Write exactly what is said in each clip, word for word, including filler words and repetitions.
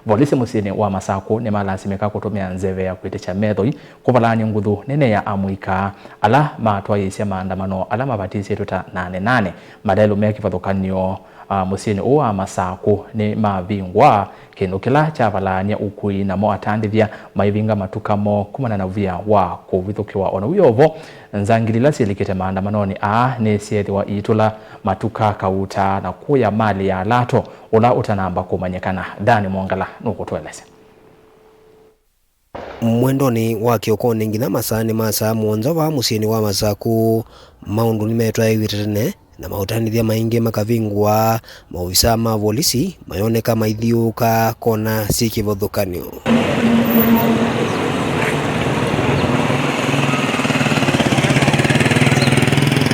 Volisi mũsyĩnĩ wa Masakũ nĩmalasimĩka kũtũmĩa nzeve ya kwĩtĩkya methoi kũvalany'a nguthu nene ya amũika ala matwaĩĩsye maandamano ala mavatisĩtwe ta Nane Nane. Malelũ me kĩvathũkany'o, a, mũsyĩnĩ ũũ wa Masakũ nĩmavingwa, kĩndũ kĩla kyavalaany'a ũkui, namo atandĩthya maivinga matuka moo kumana na ũvia wa kũvithũkĩwa. O na wĩ o vo, nzangili ila syĩlĩkĩte maandamanonĩ aa nĩsyeethĩwa iitũla matuka kauta na kũya malĩ ya lato ũla ũtanamba kũmanyĩkana. Dan Mwongela nũkũtũelesya. Mwendonĩ wa kĩokonĩ nginya masaanĩ ma saa mũonza vaa mũsyĩnĩ wa Masakũ, maũndũ nĩmetwaĩw'ĩte tene, na maũtandĩthya maingĩ makavingũa, maovisaa ma volisi mayoneka maithiũũka kona syĩ kĩvathũkany'o.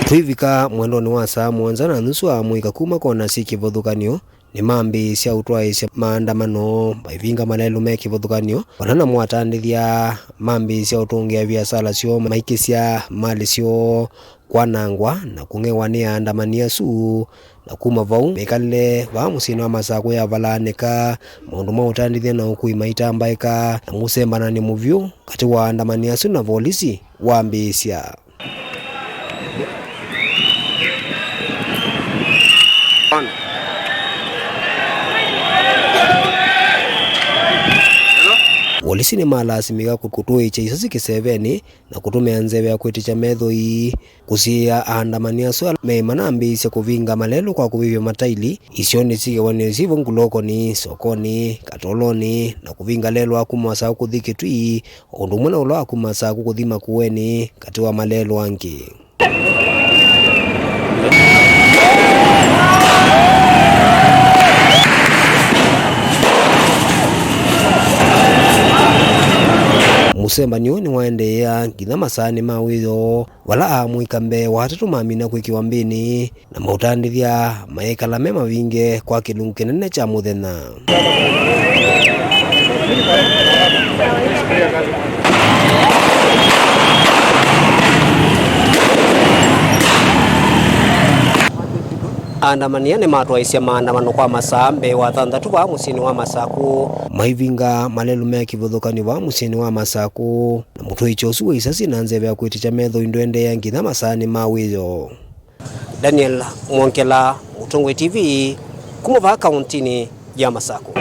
Twĩvika mwendonĩ wa saa mũonza na nusu, amũika kuma kona syĩ kĩvathũkany'o nĩmambĩĩsya ũtwaĩĩsya maandamano, maivinga malelũ me kĩvathũkany'o, vata namo atandĩthya mambĩĩsya ũtũngĩa viasala syoo, maikĩsya malĩ syoo kwanangwa na kũng'ewa nĩ aandamani asu. Na kuma vau, mĩkalĩle vaa mũsyĩnĩ wa Masakũ yavalaanĩka, maũndũ ma ũtandĩthya na ũkui maitambaĩka, na mũsembananĩ mũvyũ katĩ wa aandamani asu na volisi wambĩĩsya. Volisi nĩmalasimĩka kũ-, kũtũĩkya isasi kĩsevenĩ na kũtũmĩa nzeve ya kwĩtĩkya methoi kũsiĩĩa aandamani asu ala meĩmanambĩĩsye kũvinga malelũ kwa kũvĩvya mataili isionĩ syĩ kĩwanĩo syĩ vo Ngulokoni, Sokonĩ, Katolonĩ, na kũvinga lelũ wa kuma Masakũ kũthi Kĩtui, o ũndũ ũmwe na ũla wa kuma Masakũ kũthi Makueni, katĩ wa malelũ angĩ. Mũsembanio ũyũ nĩwaendeea nginya masaanĩ ma wĩoo, vala amũika mbee wa atatũ mamina kwĩkĩwa mbĩnĩ, na maũtandĩthya mayĩkala me mavinge kwa kĩlungu kĩnene kya mũthenya. Aandamani aa nĩmatwaĩsye maandamano kwa masaa mbee wa thanthatũ vaa mũsyĩnĩ wa Masakũ. Maivinga malelũ me kĩvathũkany'o vaa mũsyĩnĩ wa Masakũ, na mũtũĩkyo ũsu wa isasi na nzeve ya kwĩtĩkya methoi ndũendeea nginya masaanĩ ma wĩoo. Daniel Mwongela, Mũtongoi T V, kuma vaa kauntinĩ ya Masakũ.